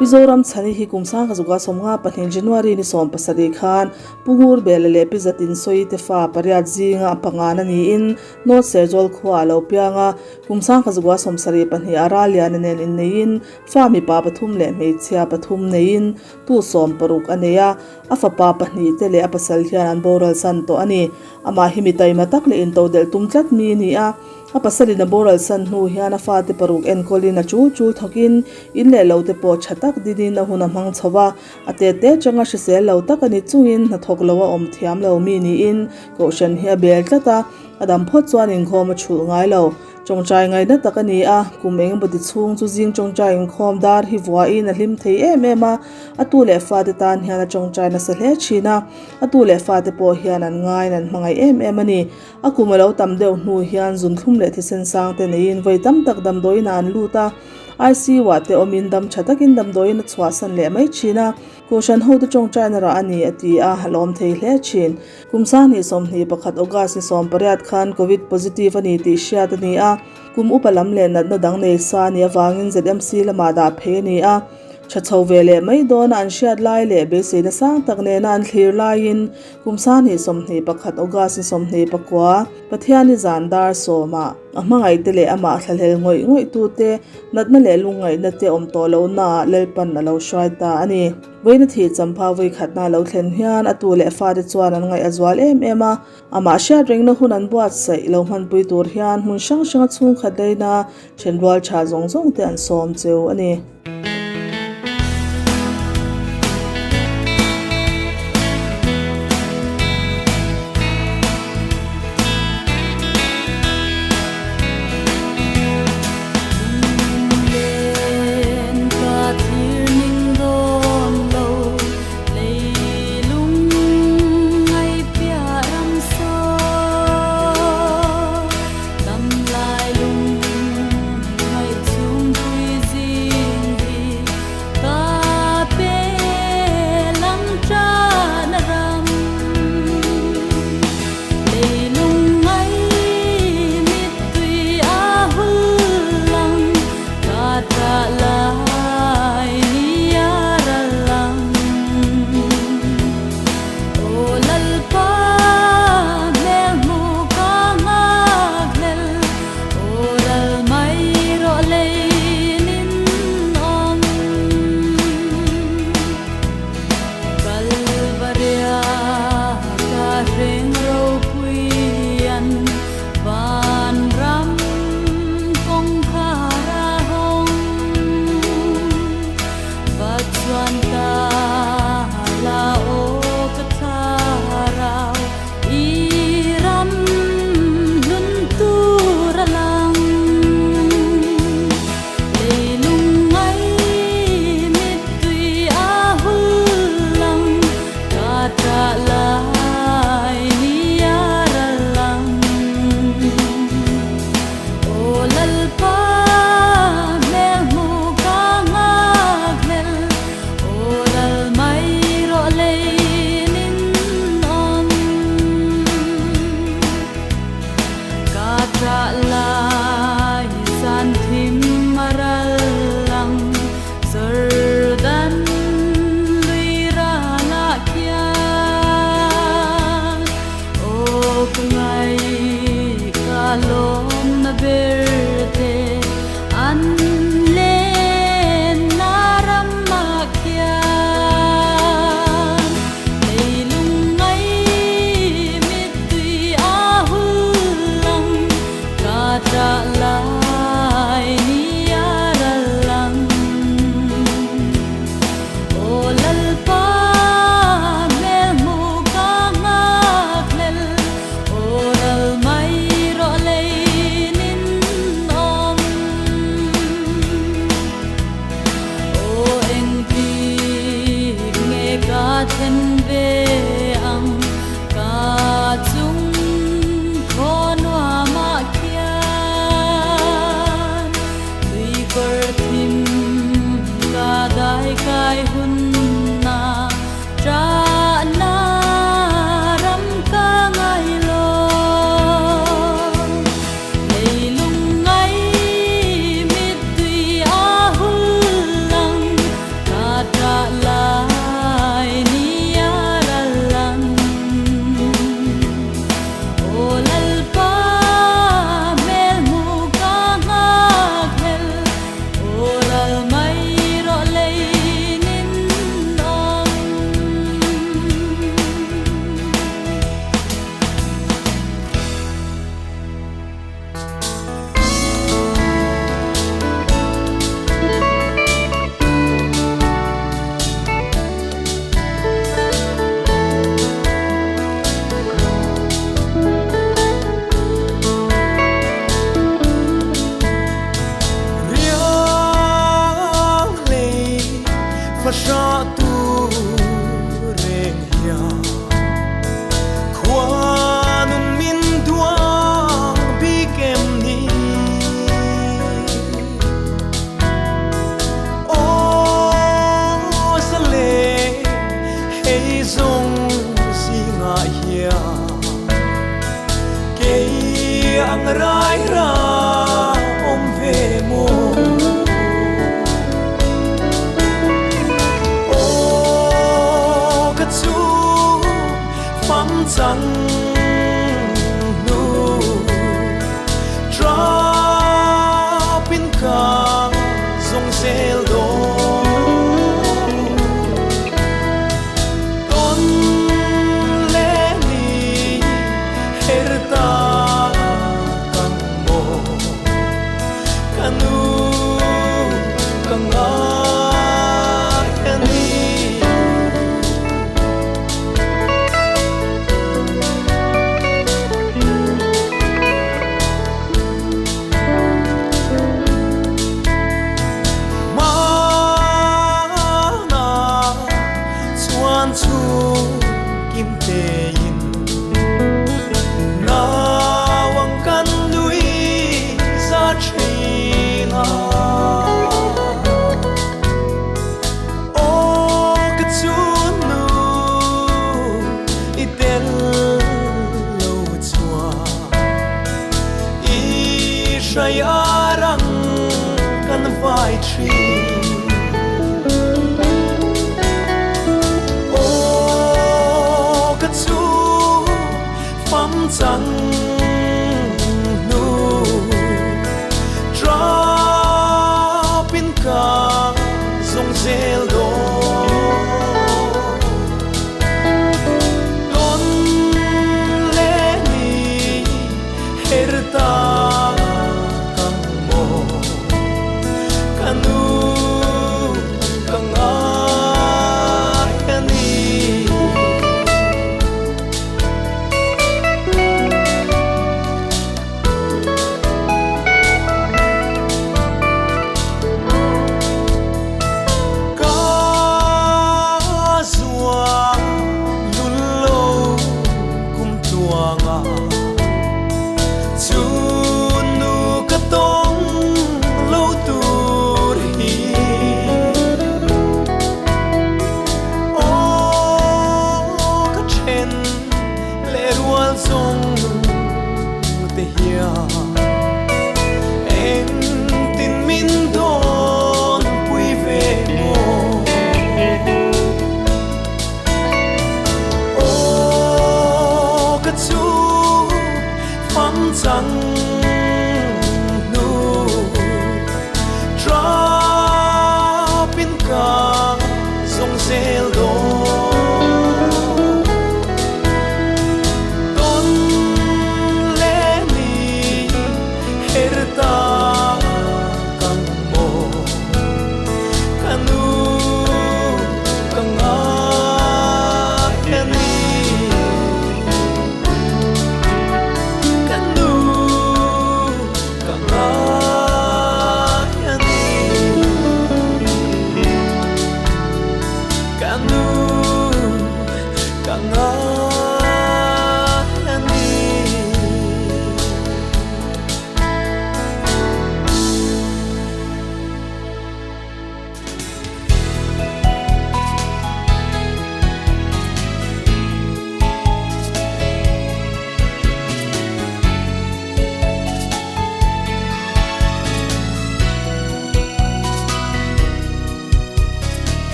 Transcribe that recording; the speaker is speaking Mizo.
Mizoram chhani hi kum sangkhazuka 52 January ni 17 khan Pu Ngurbela leh Pi Zatinsawi te fa pariat zinga a pangana niin North Serzawl khua a lo piang a, kum sangkhazuka 72 a Ralliana nen inneiin fa mipa pathum leh hmeichhia pathum neiin tu 60 a nei a, a fapa pahnih te leh a pasal hian an boral san tawh a ni. Amah hi mi taima tak leh intodelh tum tlat mi a ni a, a pasalin a boral san hnu hian a fate paruk enkawlin a chul chul thawkin in leh lo te pawh tha tak dinin a hun a hmang chho va, a te te changa hrisel lo tak a ni chungin hnathawk lo a awm thiam lo mi niin Kohhran hi a bel tlat a, a dam phawt chuan inkhawm a chhulh ngai lo. Tawngtai ngaihna tak a ni a, kum eng emaw ti chhung chu zing tawngtai inkhawm dar hi vuahin a hlim thei em em a, a tu leh fate tan hian a tawngtai nasa hle thin a, a tu leh fate pawh hian an ngaiin an hmangaih em em a ni. A kum a lo tam deuh hnu hian zunthlum leh thisen sang te neiin vawi tam tak damdawiin ah an lut a, ICU ah te awmin dam tha takin damdawiin a chhuahsan leh mai thin a, Kohhran hote tawngtaina rah a ni a ti a, a lawm thei hle thin. Kum sanghnih 21 August ni 18 khan Covid positive a ni tih hriat a ni a, kum upa lam leh natna dang nei sa a nih avangin ZMC lamah dah phei a ni a. Tha chho ve leh mai dawna an hriat lai leh beiseina sang tak nena an thlir laiin kum sanghnih 21 August ni 29 Pathiani zan dar sawmah a hmangaihte leh amah thlahlel ngawih ngawihtute natna leh lungngaihna te awm tawh lohnaah Lalpan a lo hruai ta a ni. Vawiina thih champha vawikhatna a lo thlen hian a tu leh fate chuan an ngaih a zual em em a, amah hriat rengna hun an buatsaih lo hmanpui tur hian hmun hrang hranga chhungkhat leina thenrual tha zawng zawng te an sawm cheu a ni. Iang rai ra awm ve maw? Aw ka chu fam chang hnu Trap in ka zawng zel dawn Tawn leh ni her ta kang maw Ka nu ka ngai a ni. Hmana chuan chhung kim tein nau ang kan nui za thin a. Aw ka chunnu i tel lo chuan i hrai arang kan vai thin.